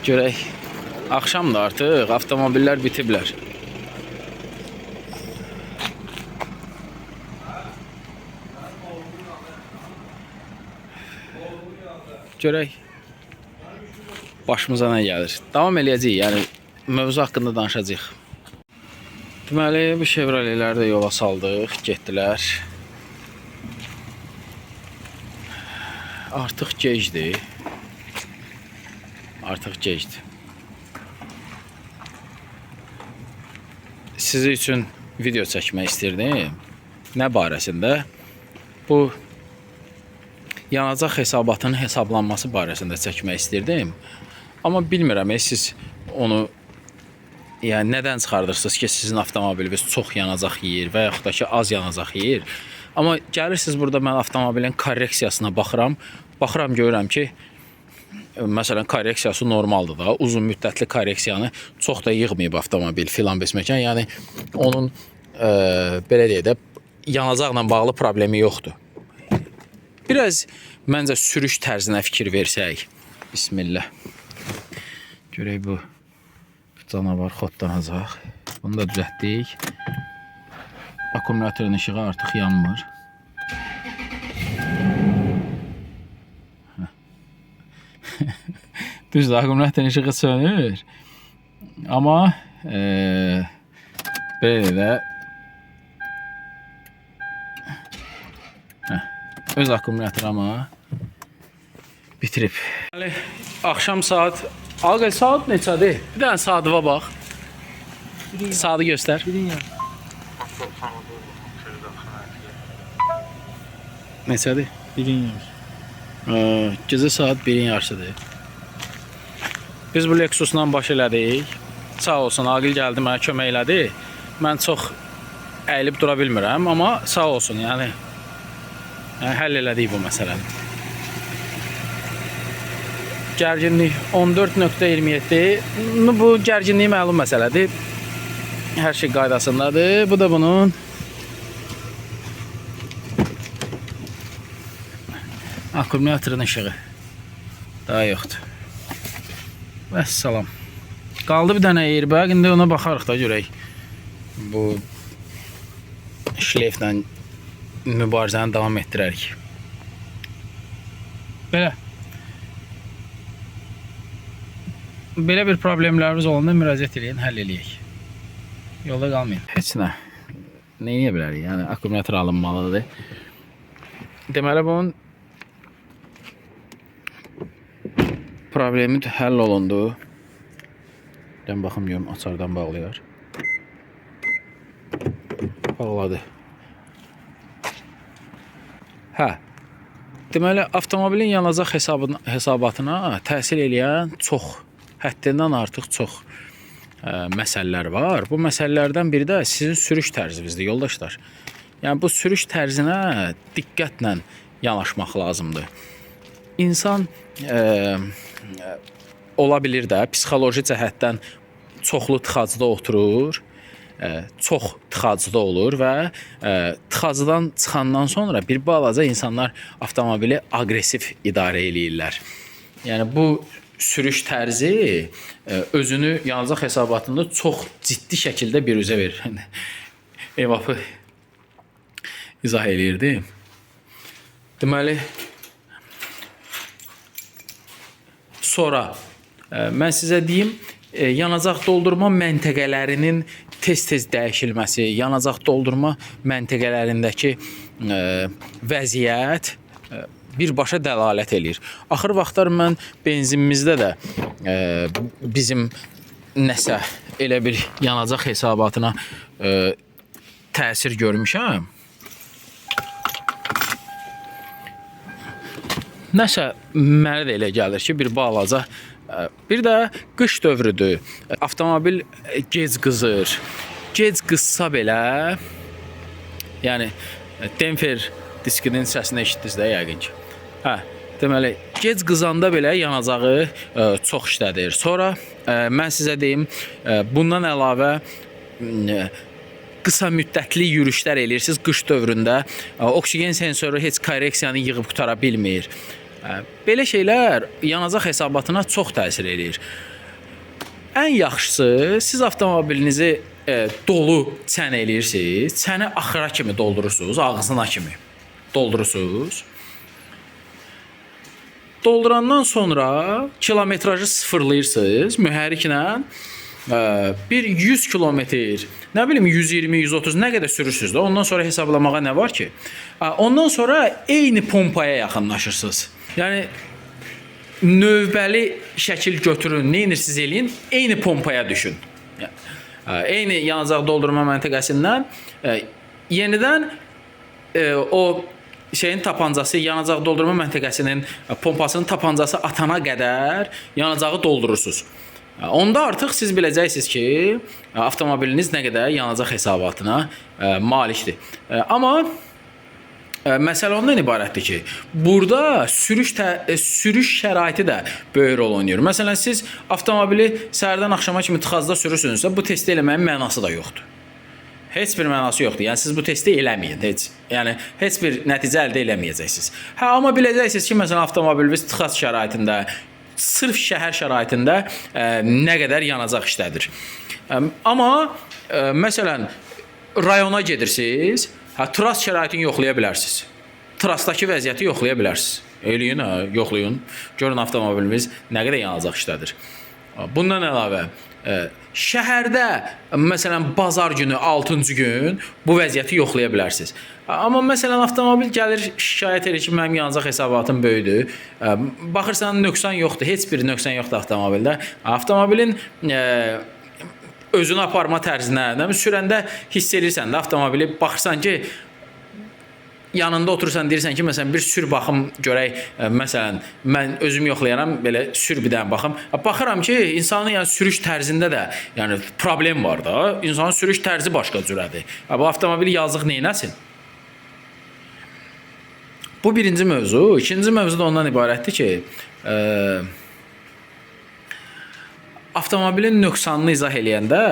Görək. Axşamdır artıq, avtomobillər bitiblər. Görək başımıza nə gəlir. Davam eləyəcəyik, yəni mövzu haqqında danışacağıq. Deməli, bu Chevroletləri də yola saldıq, getdilər. Artıq gecdir. Artıq gecdir. Sizi üçün video çəkmək istirdim. Nə barəsində? Bu yanacaq hesabatının hesablanması barəsində çəkmək istirdim. Amma bilmirəm, siz onu yəni nədən çıxardırsınız ki, sizin avtomobiliniz çox yanacaq yeyir və yaxud da ki, az yanacaq yeyir. Amma gəlirsiniz burada mən avtomobilin korreksiyasına baxıram. Baxıram görürəm ki, məsələn korreksiyası normaldır da. Uzun müddətli korreksiyanı çox da yığmayıb avtomobil filan besməkan. Yəni onun belə deyək də yanacaqla bağlı problemi yoxdur. Biraz məncə sürüş tərzinə fikir versək. Bismillah. Görək bu canavar xodlanacaq. Bunu da düzəltdik. Akkumulyatorun işığı artıq yanmır. Düzdür, akkumulyatorun işığı sönür. Amma belə də öz akkumulyator amma bitirib. Deməli, axşam saat Aqil saat neçədir? Bir dənə saatıva bax. Saatı göstər. Neçədir? Birin yarısı. Gecə saat 1-in yarısıdır. Biz bu Lexusla baş elədik. Sağ olsun Aqil gəldi mənə kömək elədi. Mən çox əyilib dura bilmirəm, amma sağ olsun, yəni həll elədik bu məsələni. Gərginlik 14.27. Bu gərginliyi məlum məsələdir. Hər şey qaydasındadır. Bu da bunun akkumulyatorun işığı. Daha yoxdur. Vəssalam. Qaldı bir dənə airbag. İndi ona baxarıq da görək. Bu şleyflə mübarizəni davam etdirərik. Belə. Belə bir problemləriniz olanda müraciət eləyin, həll eləyək. Yolda qalmayın. Heç nə. Nə edə bilərik? Yəni akkumulyator alınmalıdır. Deməli bunun problemi həll olundu. Gəlin baxım görüm açardan bağlayar. Bağladı. Hə. Deməli avtomobilin yanacaq hesabatına təsir eləyən çox, həddindən artıq çox məsələlər var. Bu məsələlərdən biri də sizin sürüş tərzinizdir, yoldaşlar. Yəni bu sürüş tərzinə diqqətlə yanaşmaq lazımdır. İnsan ola bilir də psixoloji cəhətdən çoxlu tıxacda oturur, çox tıxacda olur və tıxacdan çıxandan sonra bir balaca insanlar avtomobili aqressiv idarə eləyirlər. Yəni bu sürüş tərzi özünü yanacaq hesabatında çox ciddi şəkildə biruzə verir. Evapı izah eləyirdim. Deməli, sonra mən sizə deyim, yanacaq doldurma məntəqələrinin tez-tez dəyişilməsi, yanacaq doldurma məntəqələrindəki vəziyyət birbaşa dəlalət eləyir. Axır vaxtlar mən benzinimizdə də bizim nəsə elə bir yanacaq hesabatına təsir görmüşəm. Nəsə mənə də elə gəlir ki, bir balaca bir də qış dövrüdür. Avtomobil gec qızır. Gec qızsa belə, yəni demper diskinin səsini eşitdiniz də yəqin ki. Hə, deməli, gec qızanda belə yanacağı çox işlədir. Sonra mən sizə deyim, bundan əlavə qısa müddətli yürüşlər eləyirsiniz qış dövründə. Oksigen sensoru heç korreksiyanı yığıb qutara bilmir. Belə şeylər yanacaq hesabatına çox təsir eləyir. Ən yaxşısı siz avtomobilinizi dolu çən eləyirsiniz. Çəni axıra kimi doldurursunuz, ağzına kimi doldurursunuz. Doldurandan sonra kilometrajı sıfırlayırsınız mühərriklə. Bir 100 kilometr, nə bilim 120, 130 nə qədər sürürsünüz də, ondan sonra hesablamağa nə var ki? Ondan sonra eyni pompaya yaxınlaşırsınız. Yəni növbəli şəkil götürün, nə edirsiniz eləyin, eyni pompaya düşün. Eyni yanacaq doldurma məntəqəsindən yenidən o şeyin tapancası, yanacaq doldurma məntəqəsinin pompasının tapancası atana qədər yanacağı doldurursunuz. Onda artıq siz biləcəksiniz ki, avtomobiliniz nə qədər yanacaq hesabatına malikdir. Amma məsələ ondan ibarətdir ki, burada sürüş şəraiti də böyük rol oynayır. Məsələn, siz avtomobili səhərdən axşama kimi tıxacda sürürsünüzsə, bu testi eləməyin mənası da yoxdur. Heç bir mənası yoxdur. Yəni siz bu testi eləməyin heç. Yəni heç bir nəticə əldə eləməyəcəksiniz. Hə, amma biləcəksiniz ki, məsələn, avtomobiliniz tıxac şəraitində, sırf şəhər şəraitində nə qədər yanacaq işlədir. Amma məsələn, rayona gedirsiniz, hə, tras şəraitini yoxlaya bilərsiniz. Trasdakı vəziyyəti yoxlaya bilərsiniz. Eləyin, hə, yoxlayın. Görün avtomobilimiz nə qədər yanacaq işlədir. Bundan əlavə, şəhərdə məsələn bazar günü 6-cı gün bu vəziyyəti yoxlaya bilərsiniz. Amma məsələn avtomobil gəlir şikayət edir ki, mənim yanacaq hesabatım böyükdür. Baxırsan nöqsan yoxdur, heç bir nöqsan yoxdur avtomobildə. Avtomobilin özünü aparma tərzinə, nə bilim sürəndə hiss edirsən də avtomobili, baxırsan ki, yanında oturursan, deyirsən ki, məsələn, bir sür baxım görək, məsələn, mən özüm yoxlayaram, belə sür bir dənə baxım. Baxıram ki, insanın yəni sürüş tərzində də yəni problem var da. İnsanın sürüş tərzi başqa cürədir. Bu avtomobili yazıq neynəsin? Bu birinci mövzu. İkinci mövzu da ondan ibarətdir ki, avtomobilin nöqsanını izah eləyəndə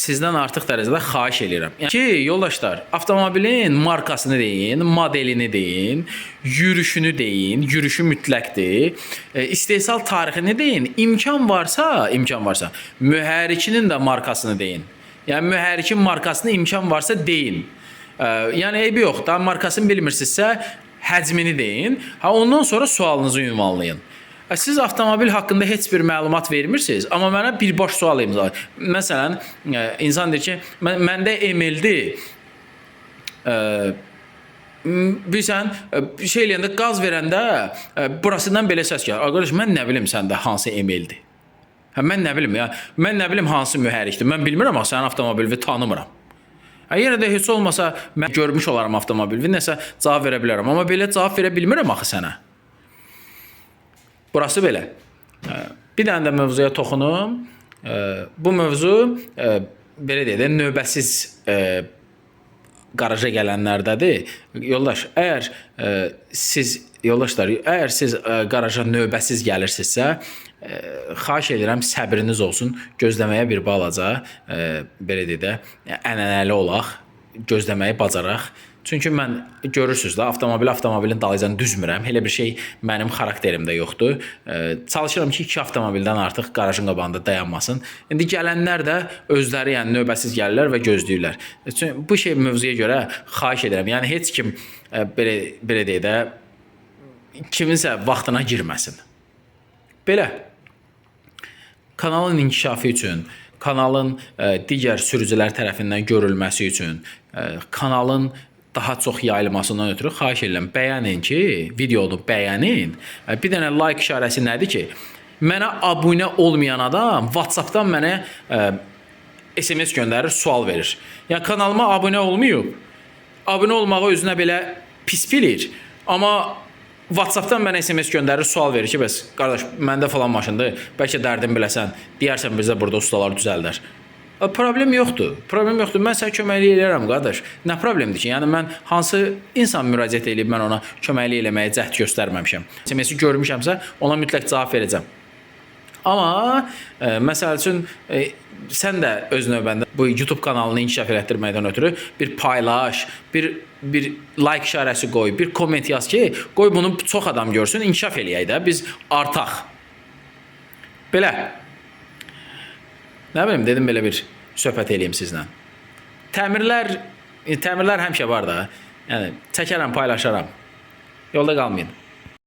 sizdən artıq dərəcədə xahiş eləyirəm. Yəni ki, yoldaşlar, avtomobilin markasını deyin, modelini deyin, yürüşünü deyin, yürüşü mütləqdir. İstehsal tarixini deyin, imkan varsa, mühərrikinin də markasını deyin. Yəni mühərrikin markasını imkan varsa deyin. Yəni eybi yox, daha markasını bilmirsinizsə həcmini deyin. Ha, ondan sonra sualınızı ünvanlayın. Siz avtomobil haqqında heç bir məlumat vermirsiniz, amma mənə birbaş sual imza. Məsələn, insan deyir ki, məndə ML-dir. Bilirsən, şey eləyəndə, qaz verəndə burasından belə səs gəlir. Qardaş, mən nə bilim səndə hansı ML-dir? Hə, mən nə bilim ya? Mən nə bilim hansı mühərrikdir? Mən bilmirəm, axı sənin avtomobilini tanımıram. Hə, yenə də heç olmasa mən görmüş olaram avtomobilini, nəsə cavab verə bilərəm, amma belə cavab verə bilmirəm axı sənə. Burası belə. Bir dənə də mövzuya toxunum. Bu mövzu belə deyək də növbəsiz qaraja gələnlərdədir. Yoldaş, əgər siz yoldaşlar, əgər siz qaraja növbəsiz gəlirsinizsə, xahiş edirəm səbriniz olsun. Gözləməyə bir balaca, belə deyək də, ənənəli olaq, gözləməyi bacaraq. Çünki mən görürsünüz də avtomobilin dalıycan düzmürəm. Elə bir şey mənim xarakterimdə yoxdur. Çalışıram ki, iki avtomobildən artıq qarajın qabağında dayanmasın. İndi gələnlər də özləri yəni növbəsiz gəlirlər və gözləyirlər. Çünki bu şey mövzuya görə xahiş edirəm. Yəni heç kim belə deyək də kiminsə vaxtına girməsin. Belə. Kanalın inkişafı üçün, kanalın digər sürücülər tərəfindən görülməsi üçün, kanalın daha çox yayılmasından ötürü xahiş edirəm, bəyənin ki, videonu bəyənin. Bir dənə like işarəsi nədir ki, mənə abunə olmayan adam WhatsApp-dan mənə SMS göndərir, sual verir. Yəni kanalıma abunə olmayıb, abunə olmağı özünə belə pis bilir, amma WhatsApp-dan mənə SMS göndərir, sual verir ki, bəs qardaş, məndə falan maşındır, bəlkə dərdim biləsən, deyərsən bizə burada ustalar düzəldər. Problem yoxdur. Problem yoxdur. Mən sənə köməklik eləyərəm qardaş. Nə problemdir ki? Yəni mən hansı insan müraciət eləyib mən ona köməklik eləməyə cəhd göstərməmişəm. SMS-i görmüşəmsə, ona mütləq cavab verəcəm. Amma məsəl üçün sən də öz növbəndə bu YouTube kanalını inkişaf elətdirməkdən ötürü bir paylaş, bir like işarəsi qoy, bir komment yaz ki, qoy bunu çox adam görsün, inkişaf eləyək də, biz artaq. Belə. Nə bilim, dedim belə bir söhbət eləyim sizlə. Təmirlər həmişə var da. Yəni çəkərəm, paylaşaram. Yolda qalmayın.